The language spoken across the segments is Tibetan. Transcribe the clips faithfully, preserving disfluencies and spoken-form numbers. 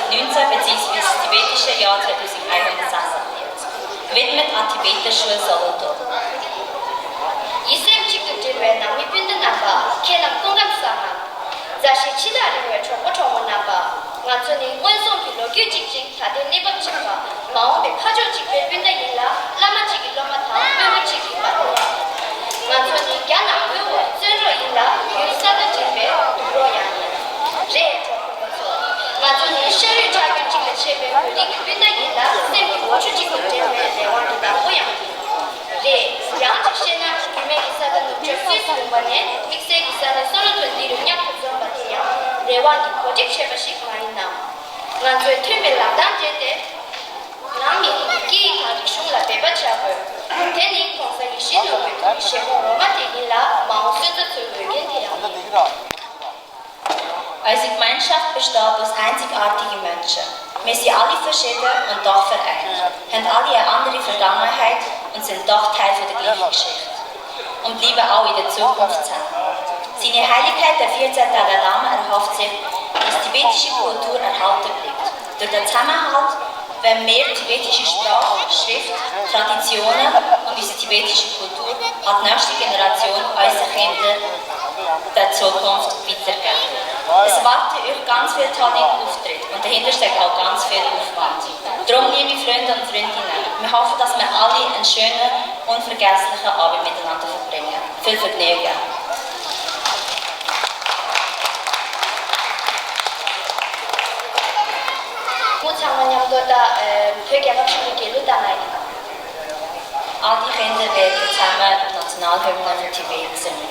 Neunzehn beziehungsweise tibetische Jahr zweitausendeinhundertsechsundvierzig, gewidmet an tibetische Solothurn. ཡིད་སེམས་གཅིག་ཏུ་དྲིལ་བའི་ནང་མི་སྤུན་ཟླ་རྣམ་པ། ཁྱེད་རྣམས་སྐུ་ཁམས་བཟང་ང་། མཛའ་བཤེས་སྤྱི་དང་རིང་བའི་གྲོགས་པོ་གྲོགས་མོ་རྣམ་པ། ང་ཚོ་ནི་སྔོན་སོང་གི་ལོ་རྒྱུས་གཅིག་ཅིང་ད་ལྟའི་གནས་བབ་གཅིག་པ། མ་འོངས་པའི་ཁ་ཕྱོགས་གཅིག་པའི་སྤུན་ཟླ་ཡིན་ལ། བླ་མ་གཅིག་གི་སློབ་མ་དང་སྤོན་པོ་གཅིག་གི་བར་ཡིན། ང་ཚོ་ནི་རྒྱ་ནག་བོད་དབར་བཙོན་རོགས་ཡིན་ལ། ཡུལ་ས་མཐའ་འགྲིག་པའི་འདུག་རོགས་ཡང་ཡིན། རེད། གྲོགས་པོ་ཚོ། ང་ཚོ་ནི་ཤ་རུས་ཁྲག་རྒྱུད་གཅིག་ལ་ཕྱེ་བའི་བོད་རིགས་ཀྱི་སྤུན་ཟླ་ཡིན་ལ། སེམས་ཀྱི་འོ་ཆུ་གཅིག་ཏུ་འབྲེལ་བའི་རེ་བ་འདི་བདག་པོ་ཡང་ཡིན། རེད། ཡང་གཅིག་བཤད་ན། རྒྱུད་སྨད་ཀྱི་ས་ཁུལ་ནུབ་ཕྱོགས་སུད་སི་ལུང་པ་ནས་དམིགས་བསལ་གྱི་ས་གནས་སོ་ལོ་ཐོན་འདི་རུ་མཉམ་དུ་འཛོམས་པ་དེ་ཡང་རེ་བ་འདི་གོ་སྒྲིག་བྱས་པ་ཞིག་མ་ཡིན་ནམ། ང་ཚོས་མཐུན་པའི་ལག་གདང་སྦྲེལ་ཏེ། ནང་མི་རིགས་ཀྱི་སྐད་ཡིག་དང་རིག་གཞུང་ལ་འབད་པ་བྱ་དགོས། དེ་ནི་༸གོང་ས་ཡིད་བཞིན་ནོར་བུའི་ཐུགས་ཀྱི་བཞེད་དགོངས་ངོ་མ་དེ་ཡིན་ལ། མ་འོངས་སོན་རྩ་ཚོའི་འོས་འགན་དེ་ཡང་ཡིན། Unsere Gemeinschaft besteht aus einzigartigen Menschen. Wir sind alle verschieden und doch vereint, haben alle eine andere Vergangenheit und sind doch Teil von der gleichen Geschichte und bleiben auch in der Zukunft zusammen. Seine Heiligkeit, der vierzehnte Dalai Lama, erhofft sich, dass die tibetische Kultur erhalten bleibt. Durch den Zusammenhalt, wenn wir tibetische Sprache, Schrift, Traditionen und unsere tibetische Kultur an die nächste Generation, unsere Kinder, der Zukunft weitergeben. Es erwarten euch ganz viele tolle Auftritte und dahinter steckt auch ganz viel Aufwand. Darum, liebe Freunde und Freundinnen, wir hoffen, dass wir alle einen schönen, unvergesslichen Abend miteinander verbringen. Viel Vergnügen! ཚང་མ་མཉམ་དུ་ད་བོད་རྒྱལ་ཁབ་གཞུང་གི་རྒྱལ་གླུ་བཏང་ན་ཡིན། All die Kinder werden zusammen die Nationalhymne für Tibet singen.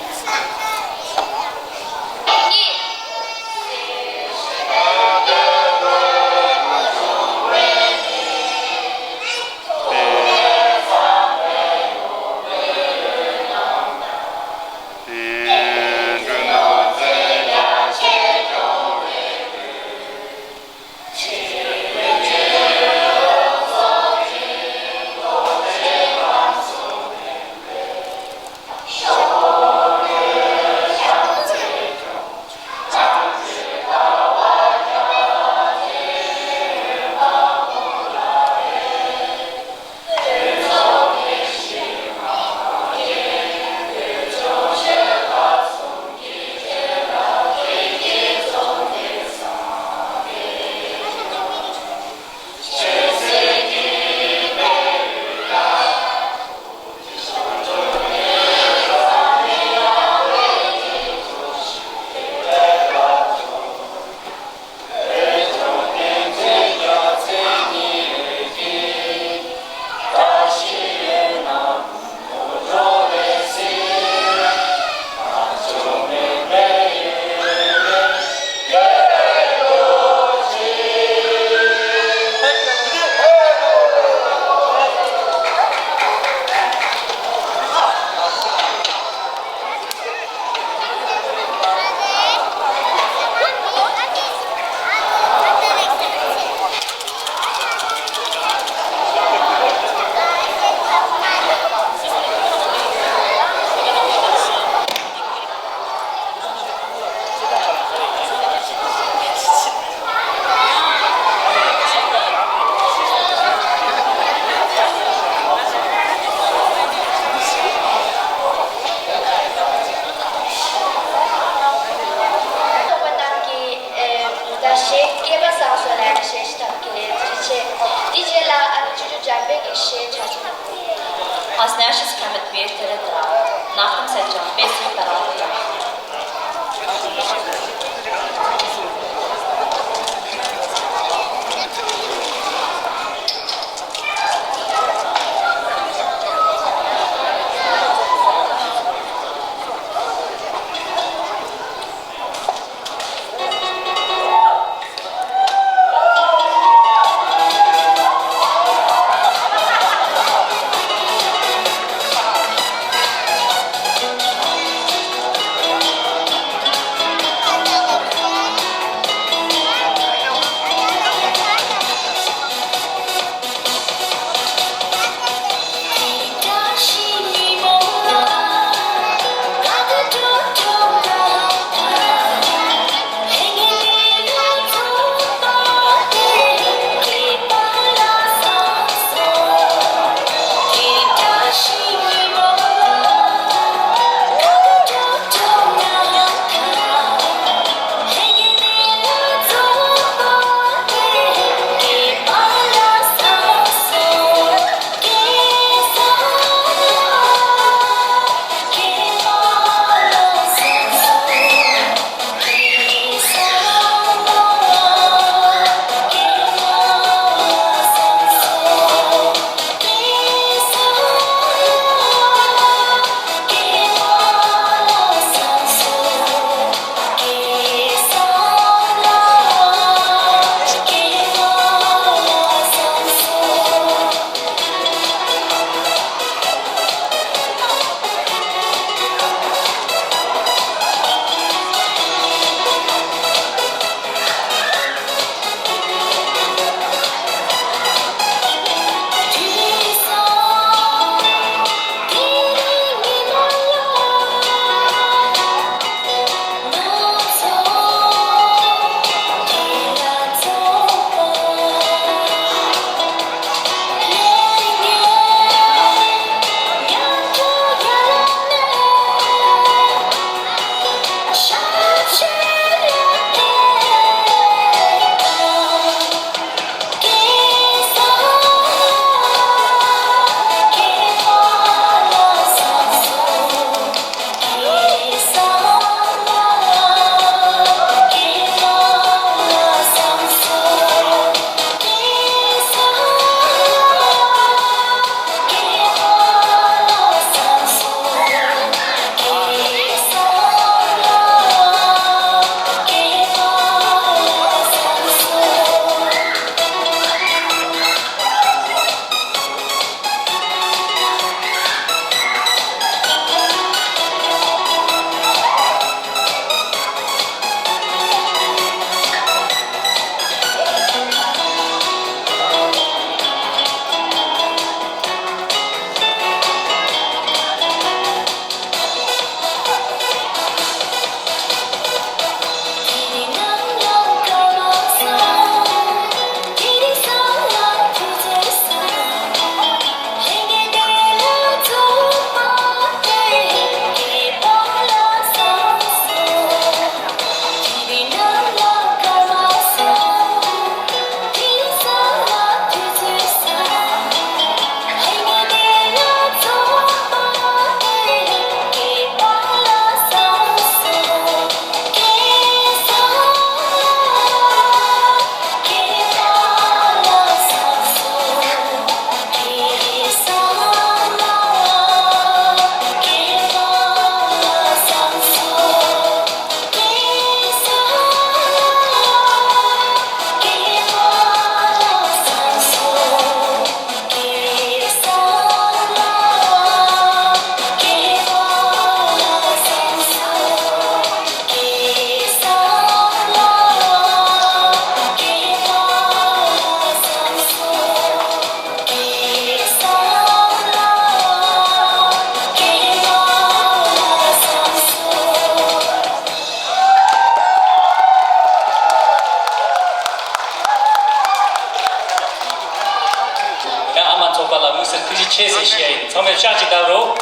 ཚང་མས་ཕྱག་ཅིག་བརྡབ་རོགས།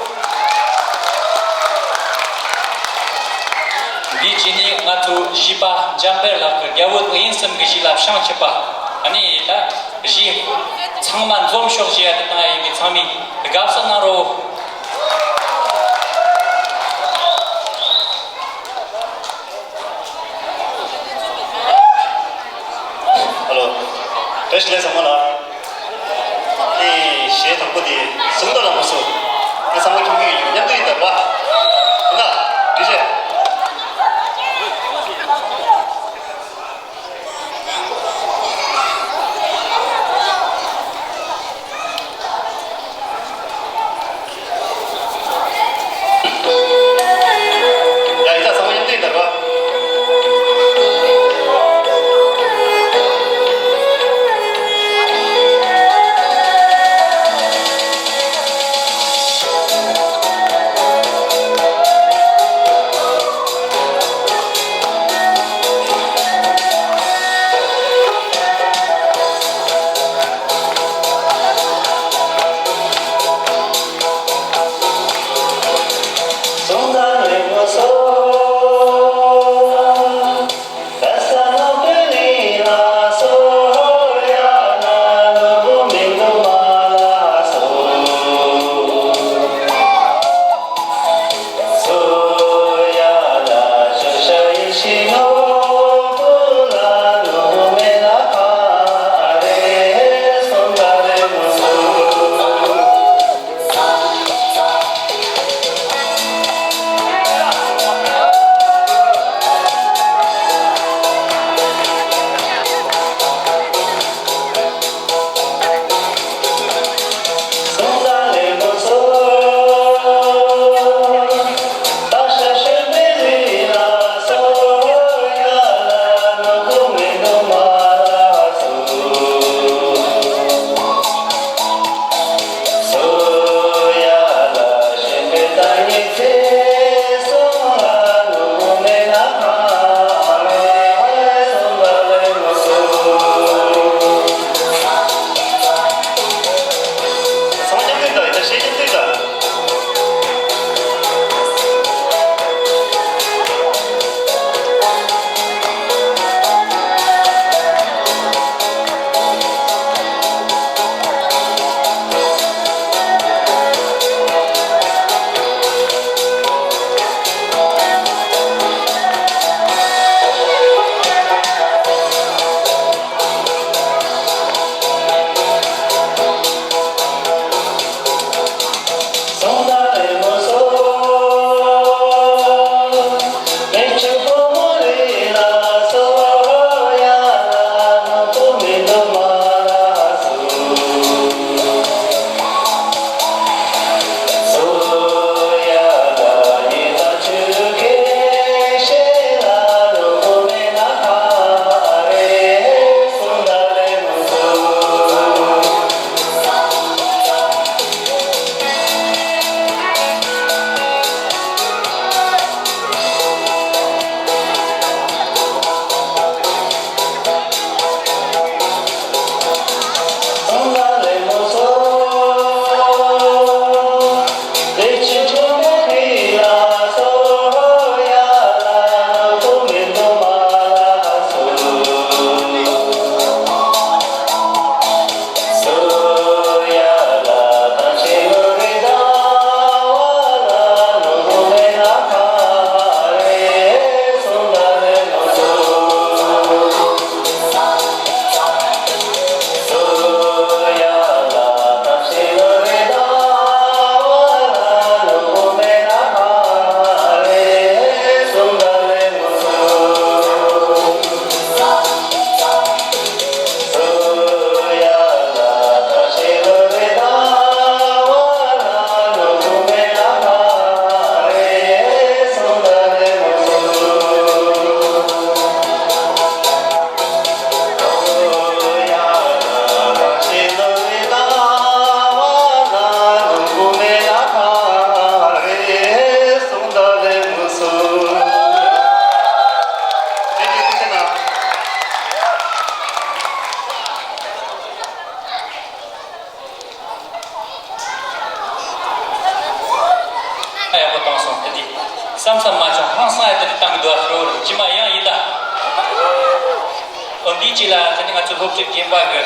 འདིའི་རྗེས་ནས་ང་ཚོ་གཞས་པ་འཇམ་དཔལ་ལགས་ཀྱིས་རྒྱ་བོད་དབྱིན་གསུམ་གྱི་གཞས་ལ་ཤིང་བཅུག་པ། ཨ་ནི་ད་གཞས་ཚང་མ་འཛོམས་ཤོག་ཅེས་ཡ་དེ་བཏང་ཡ་ཡིན་པས། ཚང་མས་དགའ་བསུ་གནང་རོགས། ཧ་ལོ། བཀྲ་ཤིས་བདེ་ལེགས་ཚང་མ་ལ། ཨེ། གཞས་དང་པོ་དེ་གཟུགས་མདོག་ལ་མ་སོ། ཨེ། ཚང་མ་ཁྱོད་ཀྱི་མཉམ་དུ་ཡིན་ད་ར། ཡིན་ད། འགྲིག་ཤག་འདིའི་རྗེས་ལ་ད་ནི་ང་ཚོ་སློབ་ཁྲིད་རྒན་པ་གི་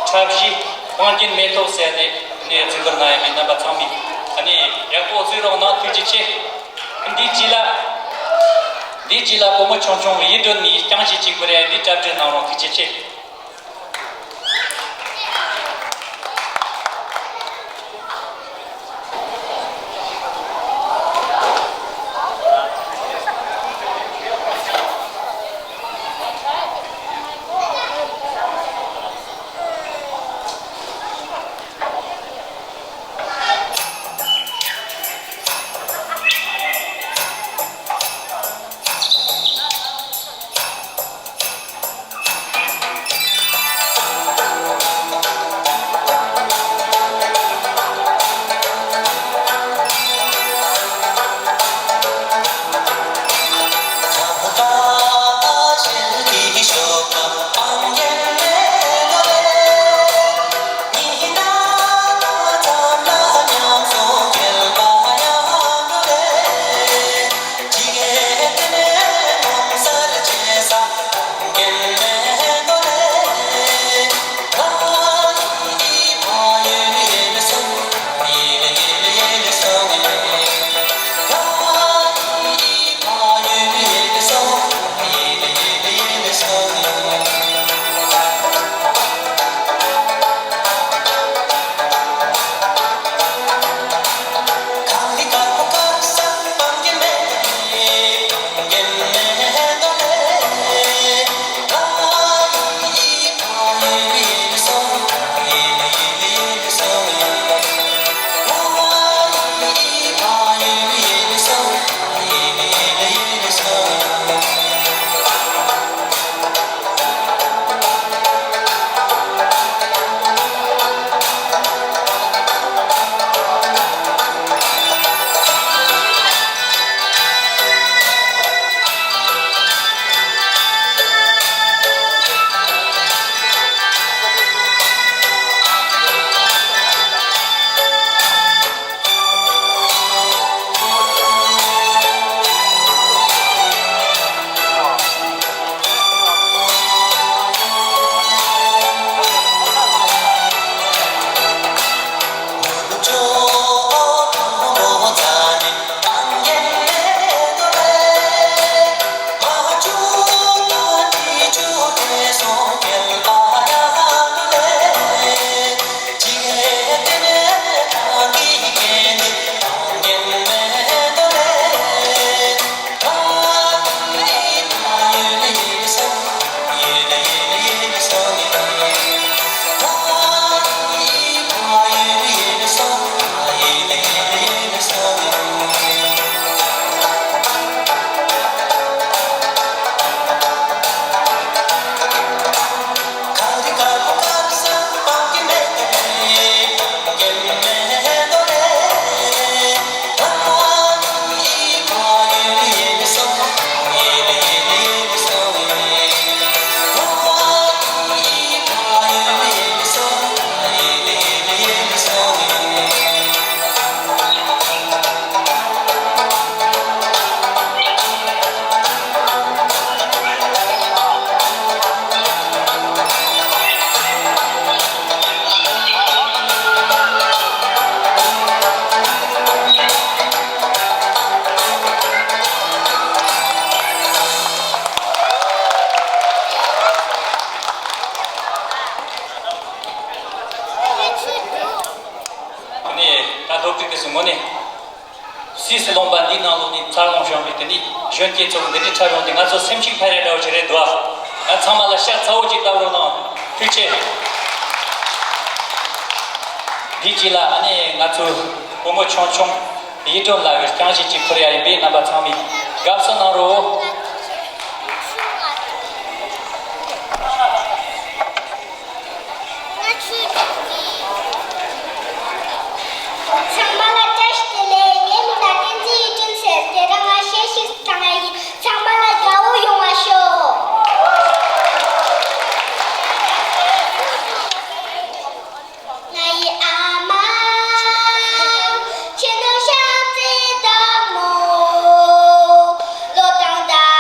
འཁྲབ་གཞས་སྤང་རྒྱན་མེ་ཏོག་ཟེར་ཏེ་ནི་རྩིས་འགོ་གནང་ཡོད་པའི་རྣམ་པ་ཚང་མས་ད་ནི་ཡག་པོ་གཟིགས་རོགས་གནང་། ཐུགས་རྗེ་ཆེ། འདིའི་རྗེས་ལ། འདིའི་རྗེས་ལ་བུ་མོ་ཆུང་ཆུང་ཡིད་སྒྲོན་ནས་རྐྱང་ཞིག་གཅིག་པུ་རེད། འདི་གྲ་སྒྲིག་གནང་རོགས། ཐུགས་རྗེ་ཆེ། ནས་ད་སློབ་ཕྲུག་དེ་ཚོའི་ངོས་ནས། སུད་སི་ལུང་པ་འདིའི་ནང་ལོགས་ནས་འཚར་ལོངས་བྱུང་བའི་དེ་ནས་གཞོན་སྐྱེས་ཚོ་འདི་འདྲའི་འཁྲབ་ཡོང་དུས་ང་ཚོ་སེམས་ཤུགས་འཕར་ཡ་འདྲ་བོ་ཅིག་རེད་འདུག་ཨ། ང་ཚང་མ་ལ་ཕྱག་ཚ་བོ་ཅིག་བཏབ་རོགས་གནང་། ཐུགས་རྗེ་ཆེ། འདིའི་རྗེས་ལ་ཨ་ནི་ང་ཚོའི་བུ་མོ་ཆུང་ཆུང་ཡིད་སྒྲོན་ལགས་ཀྱིས་རྐྱང་ཞིག་ཅིག་ཕུལ་ཡ་ཡིན་པས་རྣམ་པ་ཚང་མས་དགའ་བསུ་གནང་རོགས། ཚང་མ་ལ་བཀྲ་ཤིས་བདེ་ལེགས། ངའི་མིང་ལ་བསྟན་འཛིན་ཡིད་སྒྲོན་ཟེར། དེ་རིང་ང་གཞས་ཤིག་བཏང་ཡ་ཡིན། ཚང་མ་ལ་དགའ་བོ་ཡོང་བ་ཤོག་ང་ཡི་ཨ་མ། ཁྱེད་ནི་ཤ་ཚའི་བདག་མོ། ལོ་དང་ཟླ་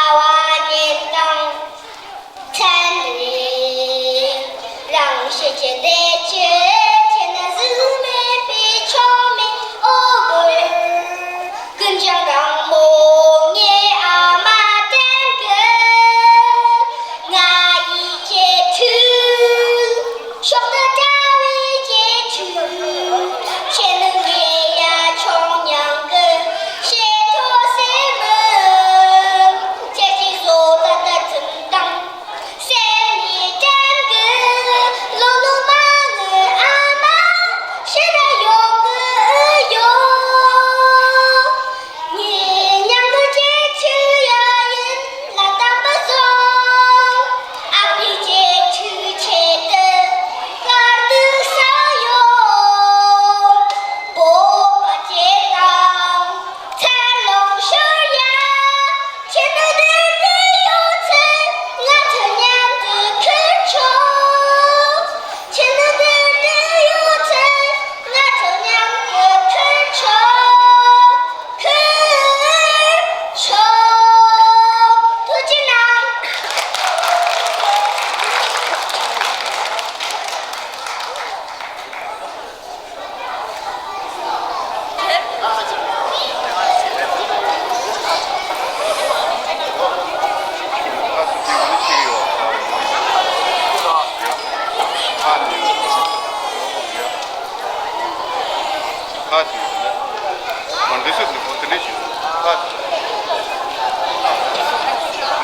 ཕྱོགས་དུ་བཀྲ་བའི་གྱེས་ཁྱུ། ཆེ་ནུ་བའི་ཡ་ཆུང་མྱང་གི་ཞེ་ཐོ་སེ་མི། ཅེ་ཅི་བཟོ་ད་ད་ཙུམ་དང་། སེམས་ནི་དྲན་གི་ལོ་ལོ་མ་ནི་ཨ་མ་ཤི་ན་ཡོང་གི་ཨུ་ཡོ། ངའི་མྱང་གི་གྱེས་ཁྱུ་ཡ་ཡིན། ལ་དྭགས་པ་བཟང་། ཨ་ཕའི་གྱེས་ཁྱུ་ཆེད་དུ་དཀར་དུ་ས་ཡོད། བོད་པ་གྱེས་དང་འཚར་ལོངས་ཤོར་ཡ། ཁྱེད་ནི་འདིར་འདིར་ཡོད་ཚེ་ང་ཚོ་མཉམ་དུ་ཁུར་ཆོག་ཁྱེད་ནི་འདིར་འདིར་ཡོད་ཚེ་ང་ཚོ་མཉམ་དུ་ཁུར་ཆོག་ཁུར་ཆོག་ཐུགས་རྗེ་གནང་།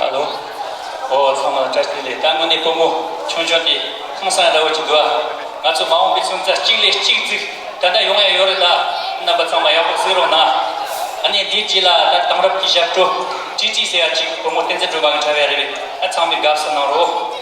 ཨ་ལོ། ཨོ་ཚང་མ་ལ་བཀྲ་ཤིས་བདེ་ལེགས། ད་དངོས་གནས་བུ་མོ་ཆུང་ཆུང་དེ་ཧང་སང་འདྲ་བོ་ཅིག་འདུག་ཨ། ང་ཚོ་མ་འོངས་པའི་སོན་རྩ་གཅིག་ལས་གཅིག་བཙུགས་ད་ལྟ་ཡོང་ཡ་ཡོད་རེད་ད། རྣམ་པ་ཚང་མ་ཡག་པོ་གཟིགས་རོགས་གནང་། ཨ་ནི་འདིའི་རྗེས་ལ་ད་དེང་རབས་ཀྱི་ཞབས་བྲོ་ཀྲི་ཀྲི་ཟེར་ཡ་ཅིག་བུ་མོ་བསྟན་འཛིན་སྒྲོལ་མ་གིས་འཁྲབ་ཡ་རེད། ཨ་ཚང་མས་དགའ་བསུ་གནང་རོགས།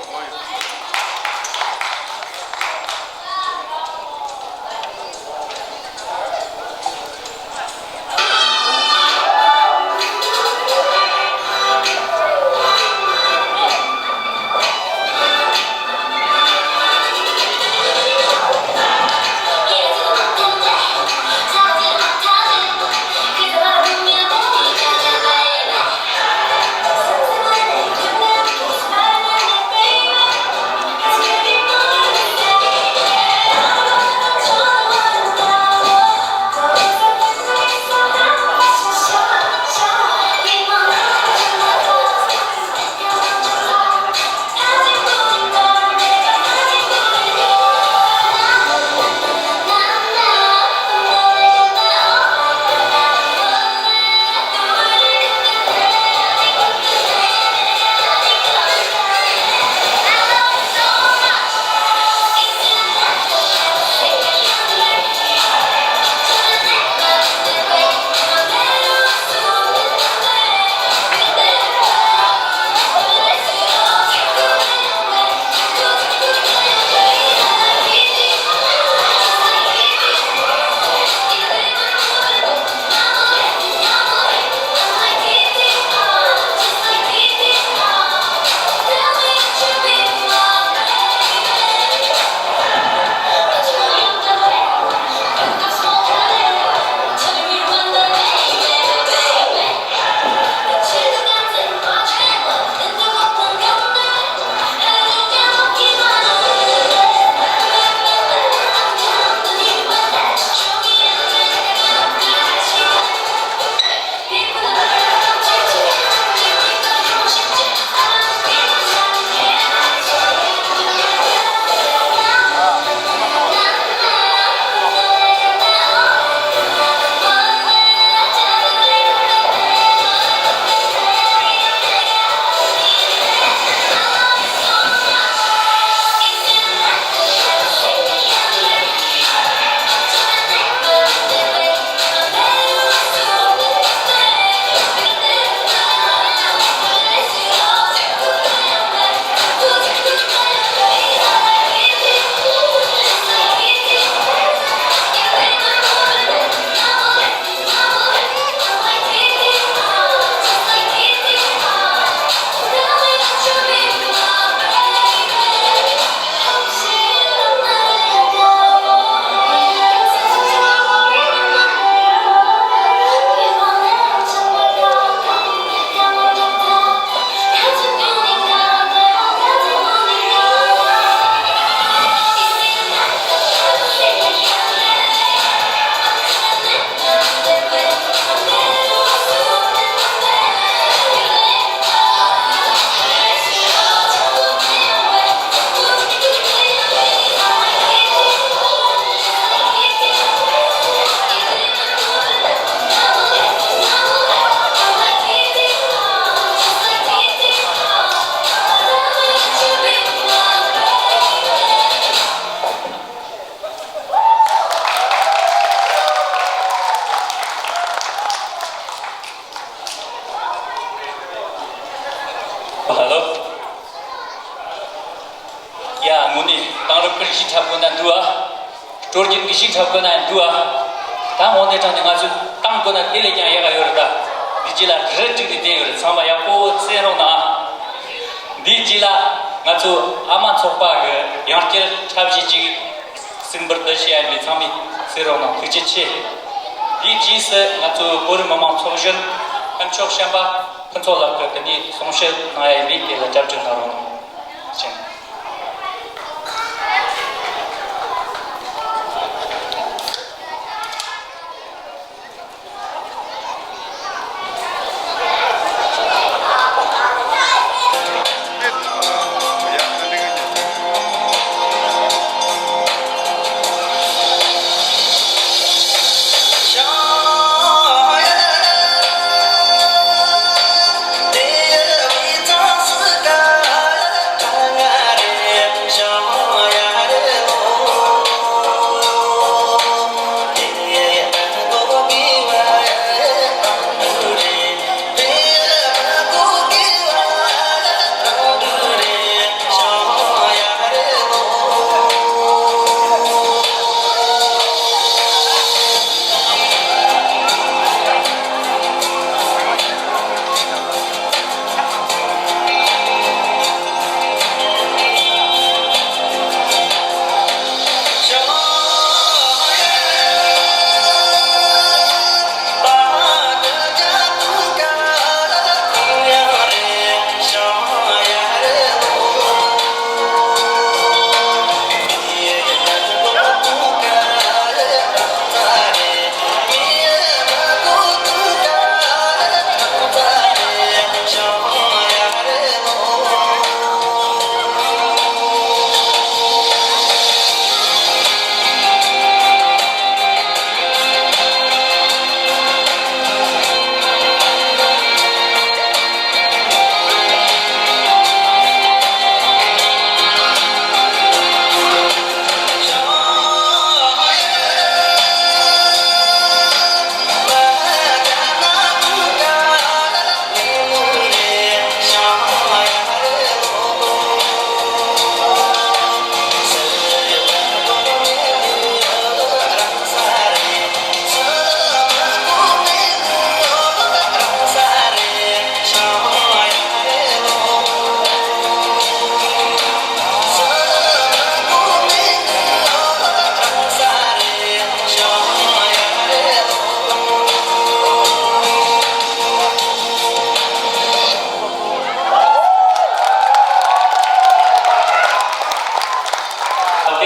ཡ། དངོས་གནས་དེང་རབས་ཀྱི་གཞས་འཁྲབ་དགོས་ན་འདུག་ཨ། སྲོལ་རྒྱུན་གྱི་གཞས་འཁྲབ་དགོས་ན་འདུག་ཨ། ད་དངོས་གནས་དྲང་གནས་ང་ཚོས་བཏང་དགོས་ན་དེ་ལས་ཀྱང་ཡག་ག་ཡོད་རེད་ད། འདི་རྗེས་ལ་རི་བསྒྲིགས་ནས་བསྡད་ཡོད་རེད། ཚང་མ་ཡག་པོ་གསན་རོགས་གནང་ཨ། འདིའི་རྗེས་ལ་ང་ཚོ་ཨ་མ་ཚོགས་པ་གི་ཡང་བསྐྱར་འཁྲབ་གཞས་ཅིག་གསུང་འབུལ་དུ་ཞུ་ཡ་ཡིན་པས། ཚང་མས་གསན་རོགས་གནང་། ཐུགས་རྗེ་ཆེ། དེའི་རྗེས་སུ་ང་ཚོའི་བོད་རིགས་མི་མང་ཚོགས་གཞོན་ལྷན་ཚོགས་གཞོན་པ་ཕུན་ཚོགས་ལགས་ཀྱིས་དེ་ནས་གསུང་བཤད་གནང་ཡ་ཡིན་པས། དེ་ལ་རྒྱབ་སྐྱོར་གནང་རོགས་གནང་།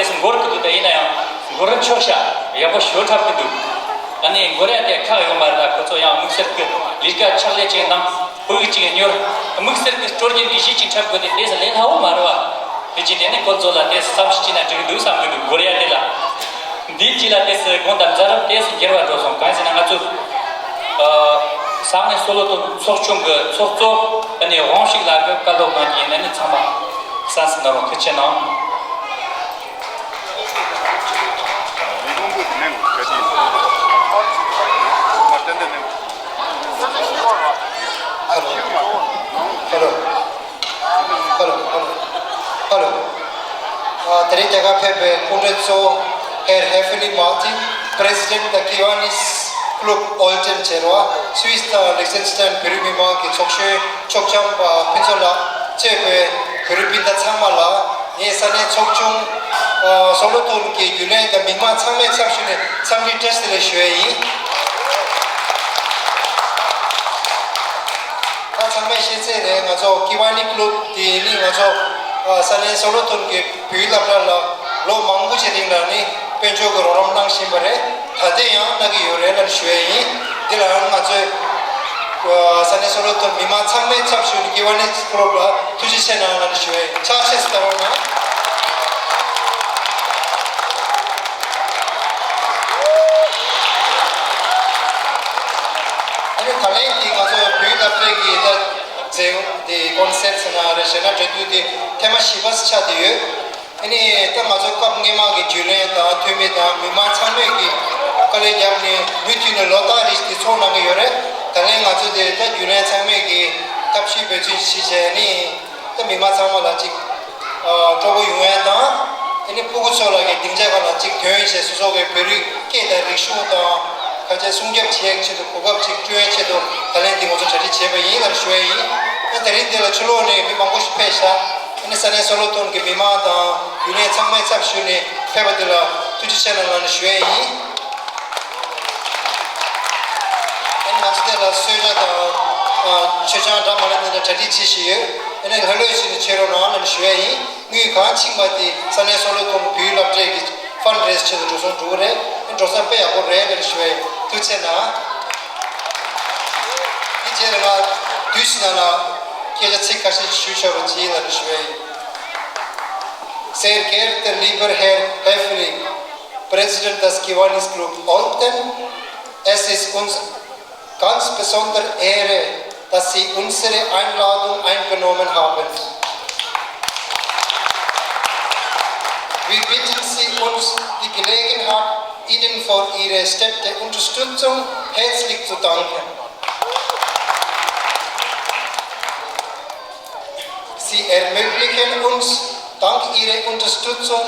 ལས་སུ་འགོར་གི་འདུག་ད་ཡིན་ན་ཡང་འགོར་རིན་ཆོག་ཤ་ཡག་པོ་ཞོ་འཁྲབ་གི་འདུག་ཨ་ནི་འགོར་ཡ་དེ་ཁག་ཡོད་མ་རེད། ད་ཁོ་ཚོ་ཡང་དམིགས་བསལ་གི་ལས་ཀ་ཕྱག་ལས་ཅིག་གནང་། ཕུགས་ཅིག་ཉོར། དམིགས་བསལ་གི་སྲོལ་རྒྱུན་གྱི་གཞས་ཅིག་འཁྲབ་དགོས་ཏེ་དེ་སུ་ལས་སླ་བོ་མ་རེད་བ། དེ་ཅི་དེ་ནི་ཁོ་ཚོ་ལ་དེ་བསམ་ཤེས་ཅི་ན་འགྲིག་འདུག་བསམ་གི་འདུག་འགོར་ཡ་དེ་ལ། འདིའི་རྗེས་ལ་དེ་སུ་དགོང་དག་མཛད་རིམ་དེ་སུ་འགྱུར་བ་འགྲོ་སོང་། གང་ཟེར་ན་ང་ཚོ་ས་གནས་སོ་ལོ་ཏོན་ཚོགས་ཆུང་གི་ཚོགས་གཙོ་ཨ་ནི་དབང་ཕྱུག་ལགས་ཀྱི་བཀའ་སློབ་གནང་རྒྱུ་ཡིན། ཨ་ནི་ཚང་མ་གསན་གཟིགས་གནང་རོགས། ཐུགས་རྗེ་གནང་། Hello. Hello, hello, hello. ཨ། དེ་རིང་དེ་གར་ཕེབས་པའི་སྐུ་མགྲོན་གཙོ་བོ་Herr Heffeli Martin, President of Kiwanis Club Olten བྱས་རོགས། སུད་སི་དང་ལིག་ཏེན་སི་ཏན་བོད་རིགས་མི་མང་གི་ཚོགས་ཆུང་ཚོགས་ཆུང་པ་ཕུན་ཚོགས་ལགས་གཙོས་པའི་བོད་རིགས་སྤུན་ཟླ་ཚང་མ་ལ། ངས་ས་གནས་ཚོགས་ཆུང་ཨ་སོ་ལོ་ཏོན་གྱི་རྒྱུན་ལས་དང་མི་མང་ཚང་མའི་ཚབ་ཞུས་ནས་འཚམས་འདྲི་བཀྲ་ཤིས་བདེ་ལེགས་ཞུ་ཡས་ཡིན། ད་ཚང་མས་ཤེས་ཚད་རེད། ང་ཚོ་ཀི་ཝ་ནི་ཀླུབ་དེ་ནི་ང་ཚོ་ཨ་ས་གནས་སོ་ལོ་ཏོན་གྱི་བོད་ཡིག་སློབ་གྲྭ་ལ་ལོ་མང་པོ་ཞིག་རིང་ལ་ནི་དཔལ་འབྱོར་གྱི་རོགས་རམ་གནང་བཞིན་པ་རེད། ད་ལྟ་ཡང་གནང་གི་ཡོད་རེད་ལབ་ཞུ་ཡས་ཡིན། འདི་ལའང་ང་ཚོས་ཨ་ས་གནས་སོ་ལོ་ཏོན་མི་མང་ཚང་མའི་ཚབ་ཞུས་ནས་ཀི་ཝ་ནི་ཀླུབ་ལ་ཐུགས་རྗེ་ཆེ་གནང་ལབ་ཞུ་ཡས་ཡིན། ཕྱག་ཕྱིས་སུ་གཏོང་རོགས་གནང་། ཨ་ནི་ད་ལན་འདི་ང་ཚོ་བོད་སློབ་གྲྭའི་གི་ད་མཛད་སྒོ་འདི་ཀོན་སར་ཊི་ཟེར་ན་རེད། གཞས་སྣ་འགྲན་བསྡུར་འདི་ཐེངས་མ་བཞི་པ་ཆགས་བསྡད་ཡོད། ཨ་ནི་ད་ང་ཚོ་སྐབས་སྔོན་མ་གི་རྒྱུན་ལས་དང་འཐུས་མི་དང་མི་མང་ཚང་མས་ཀྱི་དཀའ་ལས་བརྒྱབ་ནས་མུ་མཐུད་ནས་ལོ་ལྟར་རེ་བཞིན་འདི་ཚོགས་གནང་གི་ཡོད་རེད། ད་ལན་ང་ཚོ་འདི་ད་རྒྱུན་ལས་ཚང་མས་ཀྱི་ཐབས་ཤེས་འབད་བརྩོན་བྱས་བྱས་ནི་ད་མི་མང་ཚང་མ་ལ་ཅིག་ཨ་སྤྲོ་པོ་ཡོང་ཡ། ཨ་ནི་སྤུ་གུ་ཚོ་ལ་གི་སྡིངས་ཆ་སྒང་ལ་གཅིག་ཐོན་བྱས་སོ་སོ་གི་བོད་རིགས་སྐད་དང་རིག་གཞུང་དང་ཁ་ཆེ་སྲུང་སྐྱོབ་བྱེད་ཡག་ཆེད་དུ་གོ་སྐབས་ཅིག་སྤྲོད་ཡག་ཆེད་དུ་ད་ལན་འདི་ང་ཚོ་གྲ་སྒྲིག་བྱས་པ་ཡིན་ལབ་ཞུ་ཡ་ཡིན། ཨ་དེ་རིང་འདི་ལ་ཕྱི་ལོགས་ནས་མི་མང་པོ་ཞིག་ཕེབས་ཤག་ཨ་ནི་ས་གནས་སོ་ལོ་ཏོན་གྱི་མི་མང་དང་ཡུལ་ནས་ཚང་མའི་ཚབ་ཞུས་ནས་ཕེབས་པ་འདི་ལ་ཐུགས་རྗེ་ཆེ་གནང་ལབ་ནས་ཞུ་ཡ་ཡིན། ཨ་ནི་ང་ཚོ་འདི་ལ་གསོལ་ཇ་དང་མཆོད་ཆང་འདྲ་མི་འདྲ་འདི་འདྲ་གྲ་སྒྲིག་བྱེད་བཞིན་ཡོད། ཨ་ནི་ལྷོད་ལྷོད་བྱས་ནས་བྱེད་རོགས་གནང་ལབ་ནས་ཞུ་ཡ་ཡིན། དངུལ་གང་ཕྱིན་པ་དེ་ས་གནས་སོ་ལོ་ཏོན་བོད་ཡིག་སློབ་གྲྭའི་གི་ཕན་རེས་ཆེད་དུ་འགྲོ་སོང་འགྲོ་གི་རེད། འགྲོ་སོང་དཔེ་ཡག་པོ་རེད་ལབ་ཞུ་བ་ཡིན། ཐུགས་རྗེ་གནང་། དེ་རྗེས་ལ་ང་དུས་ཕྱིས་ན་ལ་སྐད་ཆ་ཚིག་ཁ་ཤས་ཞུ་ཆོག་པ་ཅིག་ལབ་ཞུ་བ་ཡིན། Sehr geehrter lieber Herr Häftling, Präsident des Kiwanis Club Olten, es ist uns ganz besondere Ehre, dass Sie unsere Einladung angenommen haben. Wir bitten Sie, uns die Gelegenheit, Ihnen für Ihre stete Unterstützung herzlich zu danken. Sie ermöglichen uns, dank Ihrer Unterstützung,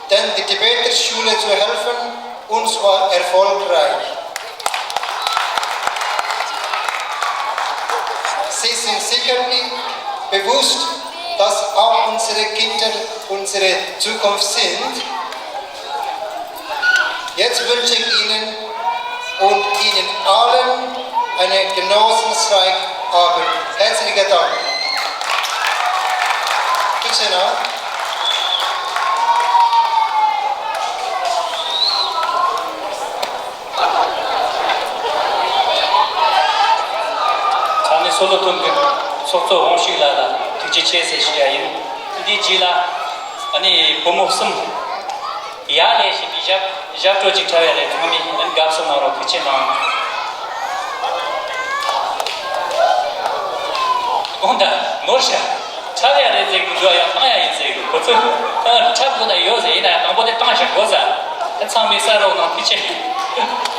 den Tibeter Schule zu helfen, und zwar erfolgreich. Sie sind sicherlich bewusst, dass auch unsere Kinder unsere Zukunft sind. Jetzt wünsche ich Ihnen und Ihnen allen einen genossensreichen Abend. Herzlichen Dank. Bitte, na? ས་གནས་སོ་ལོ་ཐོན་གྱི་ཚོགས་གཙོ་དབང་ཕྱུག་ལགས་ལ་ཐུགས་རྗེ་ཆེ་ཟེར་ཞུ་ཡ་ཡིན། འདིའི་རྗེས་ལ་ཨ་ནི་བུ་མོ་གསུམ་ཡར་ལས་བཞིན་པའི་ཞབས་ཞབས་བྲོ་ཅིག་འཁྲབ་ཡ་རེད། ཚང་མས་ཨ་ནི་དགའ་བསུ་གནང་རོགས། ཐུགས་རྗེ་གནང་། དགོངས་དག་ནོར་ཤག་འཁྲབ་ཡ་རེད་ཟེར་གི་འདུག་ཡང་བཏང་ཡ་ཡིན་ཟེར་གི། ཁོ་ཚོས་ཨ་འཁྲབ་དགོས་ན་ཡོད་ཟེར། ཡིན་ན་ཡང་དང་པོ་དེ་བཏང་བཞག་དགོས་ཟེར། ཨ་ཚང་མས་ས་རོགས་གནང་། ཐུགས་རྗེ་ཆེ།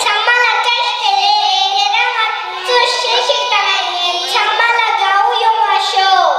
ཚང་མ་ལ་བཀྲ་ཤིས་བདེ་ལེགས། ངེད་རང་ང་ཚོ་གཞས་ཤིག་བཏང་ཡིན། ཚང་མ་ལ་དགའ་བོ་ཡོང་བ་ཤོག་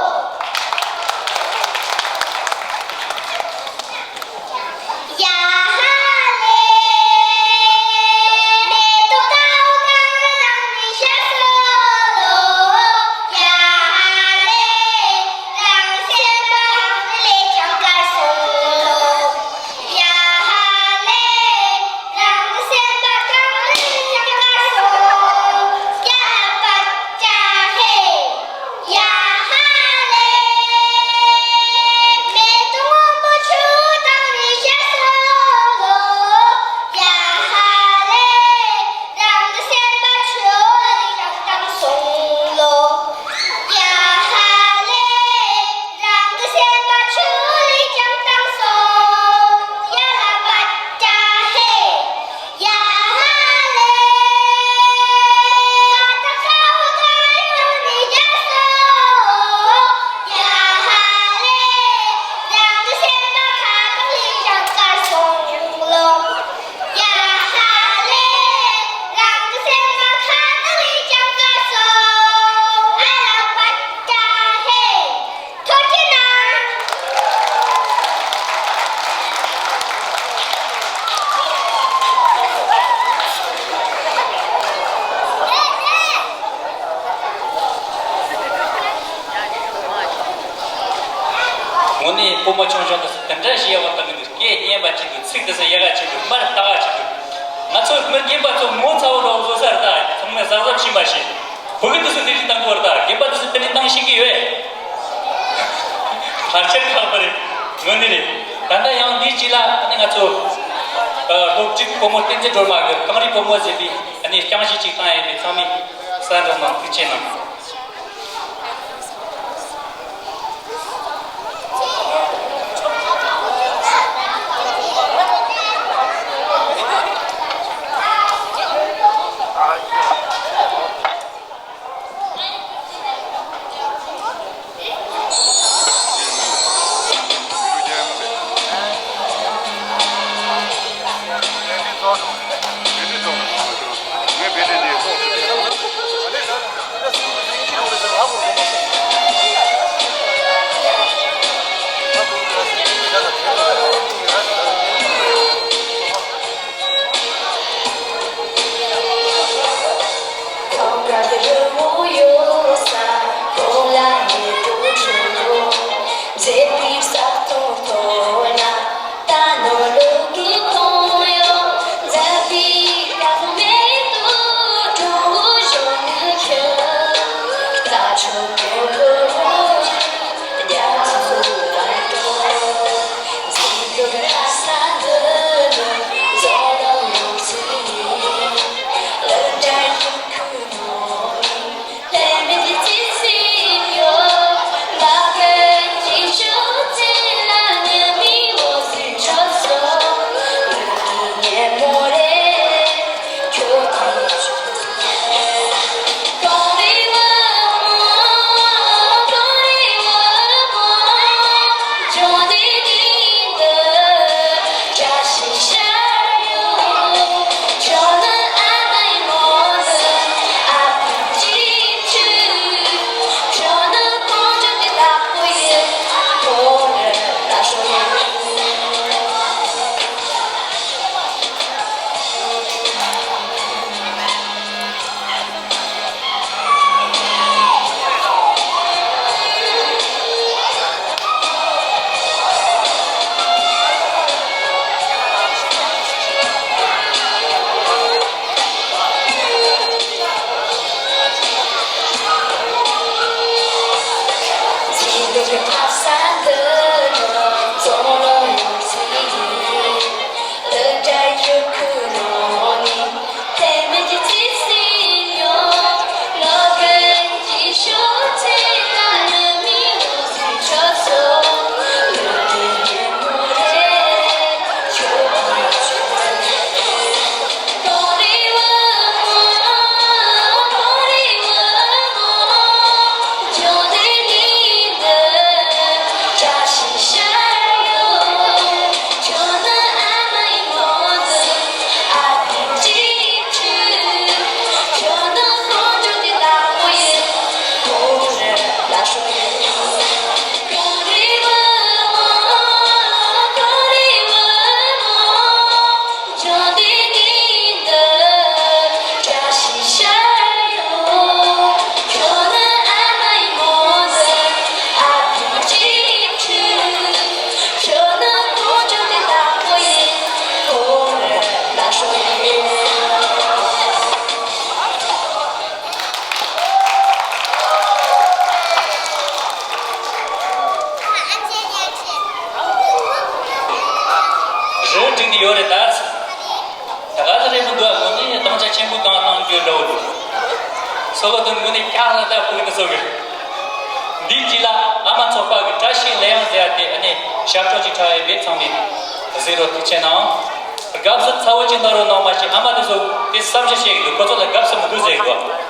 དངོས་གནས་བུ་མོ་ཆུང་ཆུང་དེ་ཚོ་དེ་འདྲ་ཞིག་ཡག་པོ་བཏང་གི་འདུག་སྐད་སྙན་པ་ཅིག་འདུག་ཚིག་དེ་ཚོ་ཡག་ག་ཅིག་འདུག་མར་ལྟ་ག་ཅིག་འདུག་ང་ཚོ་མི་རྒན་པ་ཚོ་ངོ་ཚ་བོ་འདྲ་བོ་བཟོ་ས་རེད་ད། ཚང་མས་གཟབ་གཟབ་བྱེད་མ་ཤེས། ཕྲུ་གུ་དེ་ཚོ་དེ་འདྲ་བཏང་གི་ཡོད་རེད་ད། རྒན་པ་དེ་ཚོ་དེ་འདྲ་བཏང་ཤེས་ཀྱི་ཡོད། ཕལ་ཆེར་ཁག་པོ་རེད། དངོས་གནས་རེད། ད་ལྟ་ཡང་འདིའི་རྗེས་ལ་ཨ་ནི་ང་ཚོ་ཨ་སློབ་ཕྲུག་བུ་མོ་བསྟན་འཛིན་སྒྲོལ་མ་གི་གངས་རི་བུ་མོ་ཟེར་བའི་ཨ་ནི་རྐྱང་གཞས་ཅིག་བཏང་ཡ་ཡིན་པས་ཚང་མས་གསན་རོགས་གནང་། ཐུགས་རྗེ་གནང་། ཁྲིད་ནས་ཡོད་རེད་ད། ད་ག་ཚོད་རེད་མི་འདུག་ཨ། དངོས་གནས་སྡིངས་ཆ་ཆེན་པོ་གང་བཏང་རྒྱུ་འདྲ་བོ་འདུག་སོ་ལོ་དོན་དངོས་གནས་ཀྱག་ལ་ད་ཕུག་ཏུ་སོ་གི། འདིའི་རྗེས་ལ་ཨ་མ་ཚོགས་པ་གི་བཀྲ་ཤིས་ལེགས་ཡོང་ཟེར་ཡ་དེ་ཨ་ནི་ཞབས་ཏོག་ཅིག་འཁྲབ་ཡས་བེད་ཚང་མས་གཟིགས་རོགས་ཐུགས་ཆེ་གནང་། དགའ་བསུ་ཚ་བོ་ཅིག་གནང་རོགས་གནང་། མ་གཞི་ཨ་མ་དེ་ཚོ་དེ་བསམ་ཤེས་བྱེད་ཀྱི་འདུག་ཁོ་ཚོ་ལ་དགའ་བསུ་མི་འདུག་ཟེར་གི་འདུག་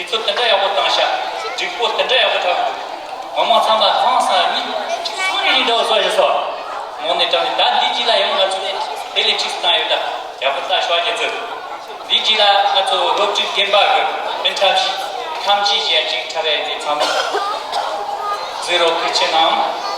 དུས་ཚོད་དེ་འདྲ་ཡག་པོ་བཏང་ཤག་སྒྲིག་པོ་དེ་འདྲ་ཡག་པོ་འཁྲབ་འདུག་མི་མང་ཚང་མ་ཧང་སང་ནི་སུ་རེ་རེ་འདྲ་བོ་བཟོ་བཞིན་སོང་། དངོས་གནས་དྲང་གནས་ད་འདི་གཅིག་ལ་ཡང་ང་ཚོས་དེ་ལས་ཁྲིགས་བཏང་ཡོད། ད་ཡག་པོ་ལྟ་ཞོག་རྒྱ་མཚོ། འདི་གཅིག་ལ་ང་ཚོ་སློབ་ཕྲུག་རྒན་པ་གི་སྤུན་ཁྲབ་ཞིག་ཁམས་ཀྱི་གཞས་གཅིག་འཁྲབ་ཡས་འདི་ཚང་མ་གཟིགས་རོགས་ཐུགས་ཆེ་གནང་།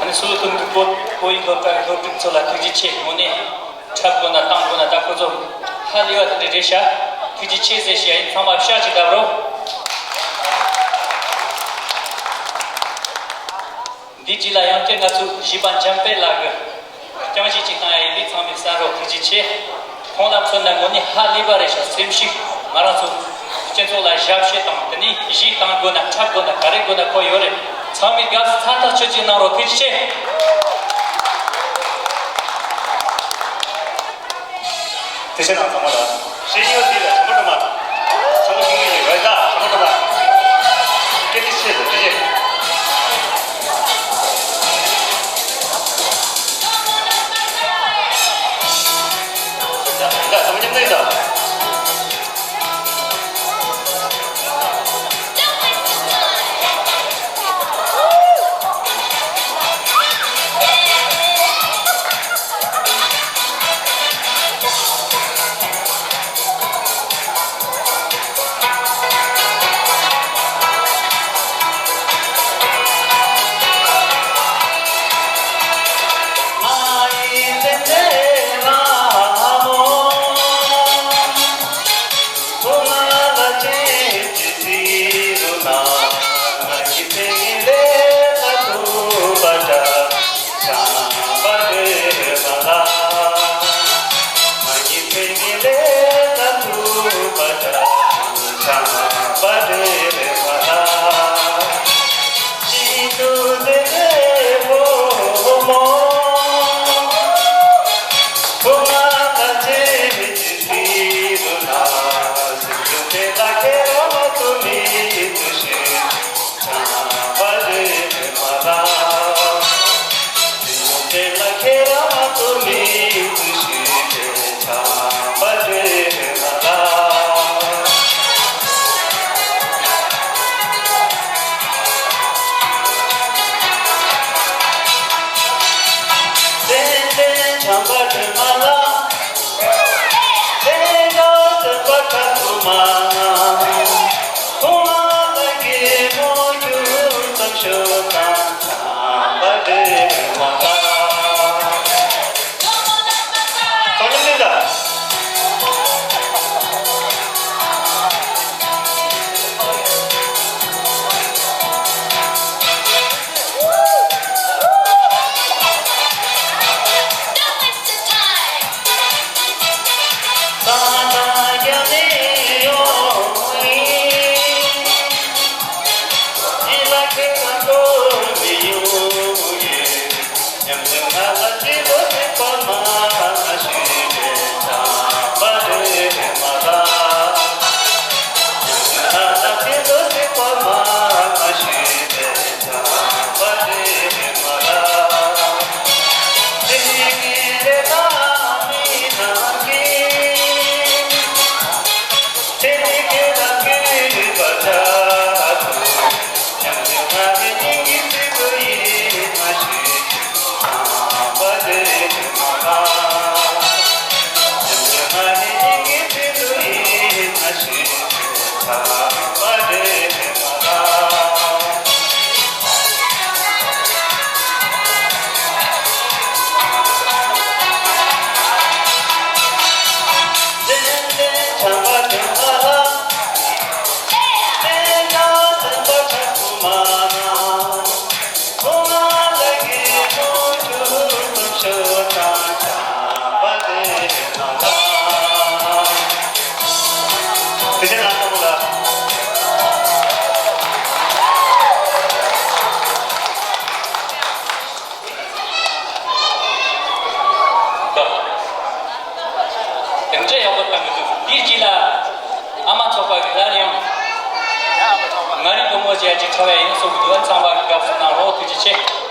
ཨ་ནི་སུ་ཐུང་གི་བོད་བོད་ཡིག་སློབ་གྲྭའི་སློབ་ཕྲུག་ཚོ་ལ་ཐུགས་རྗེ་ཆེ། དངོས་གནས་འཁྲབ་དགོས་ན་བཏང་དགོས་ན་ད་ཁོ་ཚོ་ཧ་ལས་པ་དེ་འདྲ་རེད་ཤག་ཐུགས་རྗེ་ཆེ་ཟེར་ཤག་ཡིན། ཚང་མ་ཤ་ཅིག་བརྡབ་རོགས། འདི་གཅིག་ལ་ཡང་བསྐྱར་ང་ཚོའི་གཞས་པ་འཇམ་དཔལ་ལགས་ཀྱིས་རྐྱང་གཞས་ཅིག་བཏང་ཡ་ཡིན་པས་ཚང་མས་གསན་རོགས། ཐུགས་རྗེ་ཆེ། ཁོང་ལ་མཚོན་ན་དངོས་གནས་ཧ་ལས་པ་རེད་ཤག་སེམས་ཤུགས། ང་རང་ཚོ་སྤྱི་ཚོགས་ལ་ཞབས་ཕྱི་དང་དེ་ནས་གཞས་བཏང་དགོས་ན་འཁྲབ་དགོས་ན་ག་རེ་དགོས་ན་ཁོ་ཡོད་རེད། ཚང་མས་དགའ་བསུ་ཚ་ཐག་ཆོད་ཅིག་གནང་རོགས། ཐུགས་རྗེ་ཆེ། ཐུགས་རྗེ་གནང་། ཚང་མ་ལ་ཤེས་ཡོན་དེ་ལ་ཚང་མ་ལ་མ་ཚང་མ་ཤེས་ཀྱི་ཡོད་རེད། ད་ཚང་མ་ལ་མ་སྐད་ཆ་བཤད་དང་། ཐུགས་རྗེ་ཆེ། ད་ད་ཚང་མ་མཉམ་གནས་དང་། ཁ་བའི་ཡིན་སོགས་ཀྱི་འདུག་ཚང་མ་གི་སྐབས་སུ་གནང་རོགས། ཐུགས་རྗེ་ཆེ།